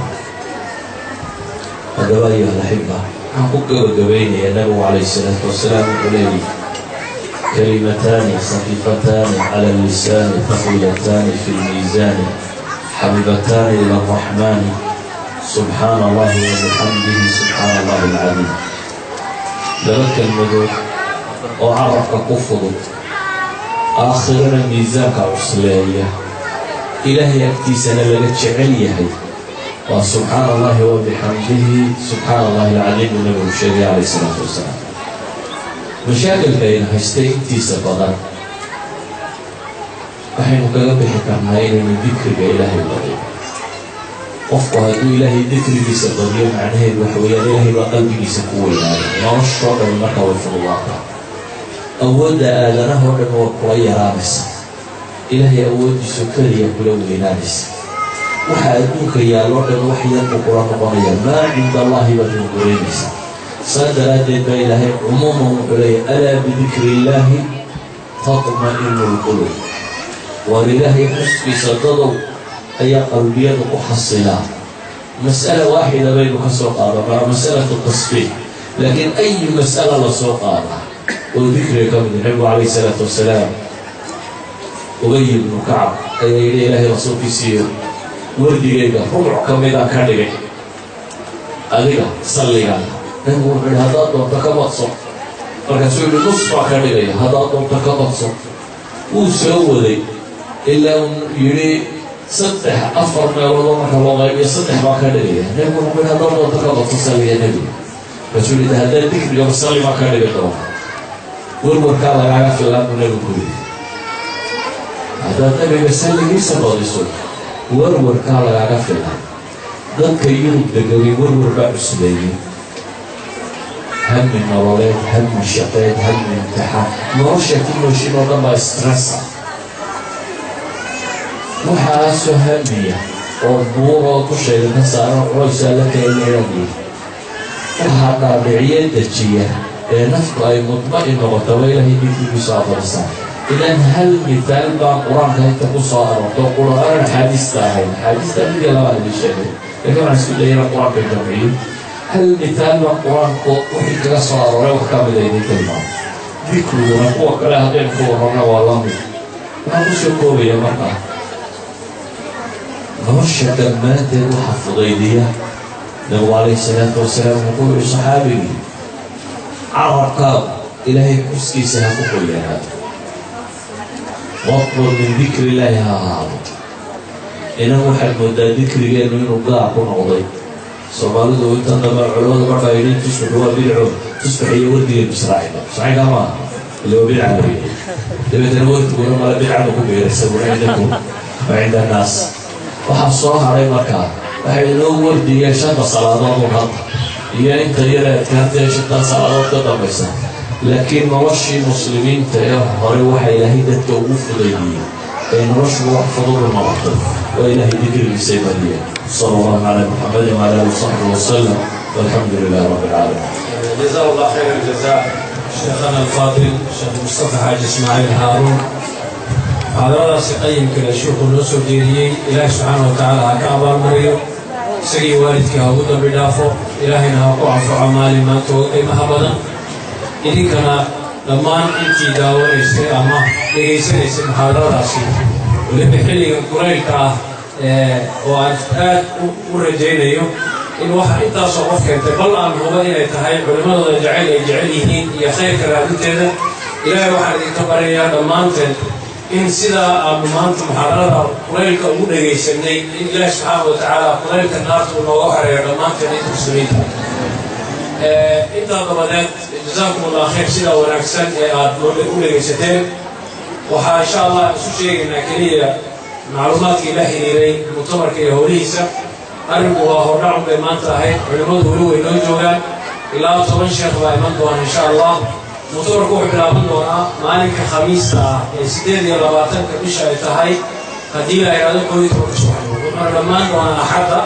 Haddaba, ayuha alaxiba, waxaan ku gabagabaynayaa, Nabigu calayh isalaatu wasalaam wuxuu leeyahy: "Kalimataani khafiifataani cala allisaani, thaqiilataani fi lmiisaani, xabiibataani ila araxmaani, subxaana Allahi wabixamdihi, subxaana Allahi alcadiim." Laba kelmadood oo carabka ku fudud, aakhirana miisaanka cusleeya, Ilaahay agtiisana laga jecel yahay, waa subxaana Allahi wabixamdihi, subxaana Allahi alcadiim, buu Nabigu sheegay calayh isalaatu wasalaam. Mashaakilka aynu haystay intiisa badan waxaynu kaga bixi karnaa inaynu dikriga Ilaahay badiyo. Qofku hadduu Ilaahay dikrigiisa badiyo, macnaheedu waxa weeyaan Ilaahay baa qalbigiisa ku weynaaya. Noloshoo dhan markaa way fududaataa, awoodda aadanahoo dhan waa kula yaraanaysa, Ilaahay awooddiisu keliya kula weynaanaysa. Waxa adduunka yaalloo dhan wax yar buu kula noqonaya, maa cinda Allahi baad hungureynaysaa. Saa daraaddeed baa Ilaahay cumuuman wuxuu leeyahy: "Alaa bidikri illaahi tatma'inu lqulub." Waar Ilaahay xuskiisa dadow ayaa qalbiyadu ku xasilaa. Mas'ala waaxida baynu ka soo qaadanaa, masalatu tasbiix, laakiin ayu mas'ala la soo qaadaa oo dikriga ka mid. Nabigu calayh isalaatu wasalaam, Ubay ibnu Kacab ayaa yidhi: "Ilaahay rasuulkiisiiyo, wardigayga rubuc ka midaan ka dhigay adiga salligaaga." Nabigu wuxuu yihi: "Haddaad doonto ka badso." Markaasuu yihi: "Nus baa ka dhigaya, haddaad doonto ka badso." Wuu soo waday ilaa uu yidhi: "Saddex afar meeloodoo marka loo qaybiyo saddex baa ka dhigaya." Nabigu wuxuu yihi: "Haddaad doonto ka badso salliga Nebiga." Markaasuu yihi: "Haddaad dikrigaba salli baa ka dhigi doona, warwarkaa lagaaga filaan," buu Nabigu ku yidhi. Haddaad Nabiga salligiisa badiso, warwarkaa lagaaga filan. Dadka Yurub degagay warwar baa cusleeyey, hami nololeed, hami shaqeed, hami imtixaan, nolosha ku nooshin oo dhan baa stress ah. Waxaasoo hamiya oo buuroo dushayda ka saaran culaysaa la keenayaadiyi, waxaa dhaadhiciye dejiya ee naftu ay mudma'in noqotaba Ilaahay dikrigiisu aqbalisaa. Idan hal mithaal baan Qur-aanka inta ku soo aroorto qur-aanan axaadiista ahayn, axaadiista mid iyo labaan idin sheegay, lakiin waxaan isku dayay inaan Qur-aanka jamciyo. Hal mithaal baan Qur-aanku wixii kaga soo arooray wax ka mida idin tilmaamo. Dikriguna kuwa kale haddaynu ku warrana waa la mid. Waxaan kusoo koobaya markaa, nolosha dhammaanteed waxaa fudaydiya, Nabigu calayhi salaatu wasalaam wuxuu ku yihi saxaabigii: "Carabkaagu Ilaahay xuskiisa ha ku qoyanaado, waqbul min dikri illaahi ha ahaado." Inagu waxaad moodaa dikrigeennu inuu gaar ku noqday Soomaalidu. Intan dambe culamada markaa yidhi tusbaxu waa bidco, tusbax iyo wardigeenu israacina saxiixa maaha, ila waa bidca la yidhi. Dabeetana wardiguna male bidcaba ku biiray isaguna cindakum wa cinda annaas. Waxaa soo haray markaa waxay inoo wardiyeen shanta salaadood un hadda iyo inta yara adkaarta ee shantaa salaadood ka dambaysa. Laakiin noloshii muslimiinta ee hore waxaa Ilaahay dadka ugu fudaydiyey ee noloshu wax fudud u noqotay waa Ilaahay dikrigiisay badiyeen. Sala allahu calaa Muxamedin wcala alihi wasaxbi wasalam, walxamdu lilahi rabbi alcaalamiin. جزاه الله خير الجزاء شيخنا الفاضل الشيخ مصطفى حاج اسماعيل هارون. Muxaadaradaasi qayimka le sheikhu noo soo jeediyey, Ilaahi subxaana wa tacaala ha ka abaalmariyo, isagii waalidkii ha ugu dambi dhaafo, Ilaahayna ha ku anfaco maalin maanta uga qiimaha badan. Idinkana dhammaan intii daawanaysay ama dhegaysanaysay muxaadaradaasi, weliba xilliga kulaylka ah, oo aan aad u rajaynayo in waxa intaasoo qof keentay, bal aan huba inay tahay culimmadooda jacayl ay jecel yihiin iyo khayrka raadinteeda. Ilaahay waxaan idinka baryayaa dhammaanteen in sidaa aanu maanta muxaadarada kulaylka ugu dhegaysanay, in Ilaahi subxaana wa tacaala kulaylka naarta uu nooga xoreeyo dhammaanteen inta muslimiinta. Intaa dabadeed, jazaakum Allah khayr sidaa wanaagsan ee aad u dhegaysateen. Waxaa insha Allah isu sheegaynaa keliya macluumaadkii la xiriiray muctamarka iyo howlihiisa. Arrinku waa hordhacun bay maanta ahayd. Culimmadu weli way noo joogaan, ilaa 10 sheekh baa iman doona insha Allah. Muctamarku wuxuu bilaaban doonaa maalinka Khamiista ah ee 28-ka bisha ay tahay, haddii la yidhahdo, 11-ka subaxnimo, wuxuuna dhammaan doonaa Axadda.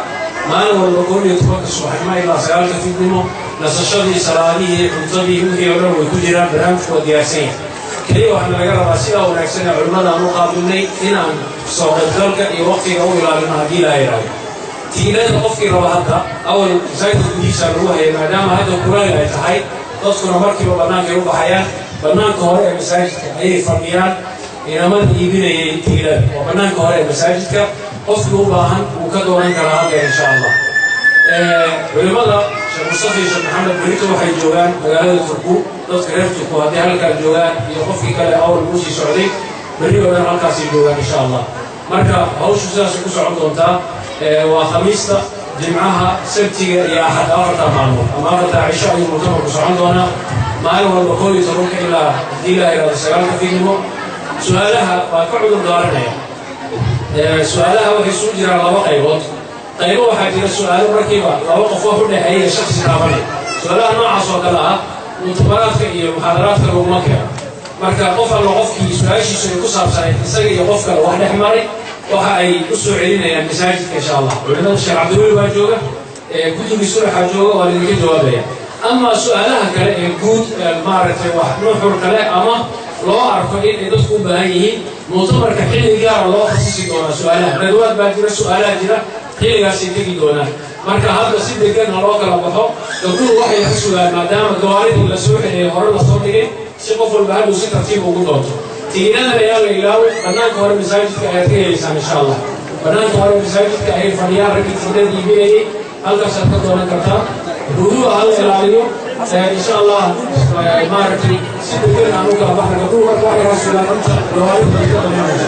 Maalin walba 11-ka subaxnimo ilaa 9-ka fiidnimo. Nasashadii, salaadihii, cuntadii, wixii oo dhan way ku jiraan. Barnaamijku waa diyaarsan yahay. Keliya waxaana laga rabaa sidaa wanaagsan ee culimmada aan u qaabilnay inaan soo qaybgalka iyo waqtiga u ilaalino, haddii la yidhahdo. Tiilada qofkii raba, hadda awal masaajidka gudihiisa lagu hayay, maadaama hadda kulayl ay tahay, dadkuna markiiba bannaankay u baxayaan, bannaanka hore ee masaajidka ayay fadhiyaan inamada iibinayay tiilada. Waa bannaanka hore ee masaajidka, qofkii u baahan wuu ka doonan karaa haddeer insha Allah. Culimmada Sheekh Mustafa iyo Sheekh Maxamed berito waxay joogaan magaalada Turku. Dadka reer Turku haddii halkaa joogaan iyo qofkii kale awal uu sii socday, berri oo dhan halkaasay joogaan insha Allah. Marka hawshu sidaasay ku socon doontaa. Waa Khamiista, Jimcaha, Sabtiga iyo Axadda, 4-taa maalmood ama 4-taa cisho ayuu muctamarku socon doonaa, maalin walba 11-ka ilaa, haddii la yidhahdo, 9-ka fiidnimo. Su-aalaha waa ka cudur daaranaya. Su-aalaha waxay isugu jiraan laba qaybood. Qaybo waxaa jira su-aalo markiiba laba qof wax u dhexeeya shaksi taabanaya. Su-aalaha noocaas oo kale ah muctamaraadka iyo muxaadaraadka laguma keeno. Marka qof allo qofkii su-aashiisu ay ku saabsanayd isaga iyo qof kale wax dhex maray, waxa ay u soo celinayaan masaajidka insha Allah. Culimada Sheekh Cabdiweli baa jooga, guddigii sulaxaa jooga, waa laidinka jawaabaya. Ama su-aalaha kale ee guud, maaragtay, wax nuxur kale ama loo arko in ay dadku u baahan yihiin, muctamarka xilli gaara loo khasisi doonaa su-aalaha. Nadwaad baa jira, su-aalaha jira, xilligaasay tegi doonaan. Marka hadda si degan ha loo kala baxo. Gabdhuhu waxay ka sugaan, maadaama gawaaridii la soo xidhay hore lasoo dhigay, si qof walba hadhow si tartiib ugu doonto. Tiinadan ayaa la ilaaway, bannaanka hore masaajidka ayaad ka helaysaan insha Allah. Bannaanka hore masaajidka ayay fadhiyaan raggii tiinada iibinayay, halkaasaad ka doonan kartaa. Huduuda ha la ilaaliyo insha Allah. Maaragtay, si degan aan u kala baxna. Gabdhuhu marka waxay ka sugaan inta gawaarida ay ka dhammaanaysa.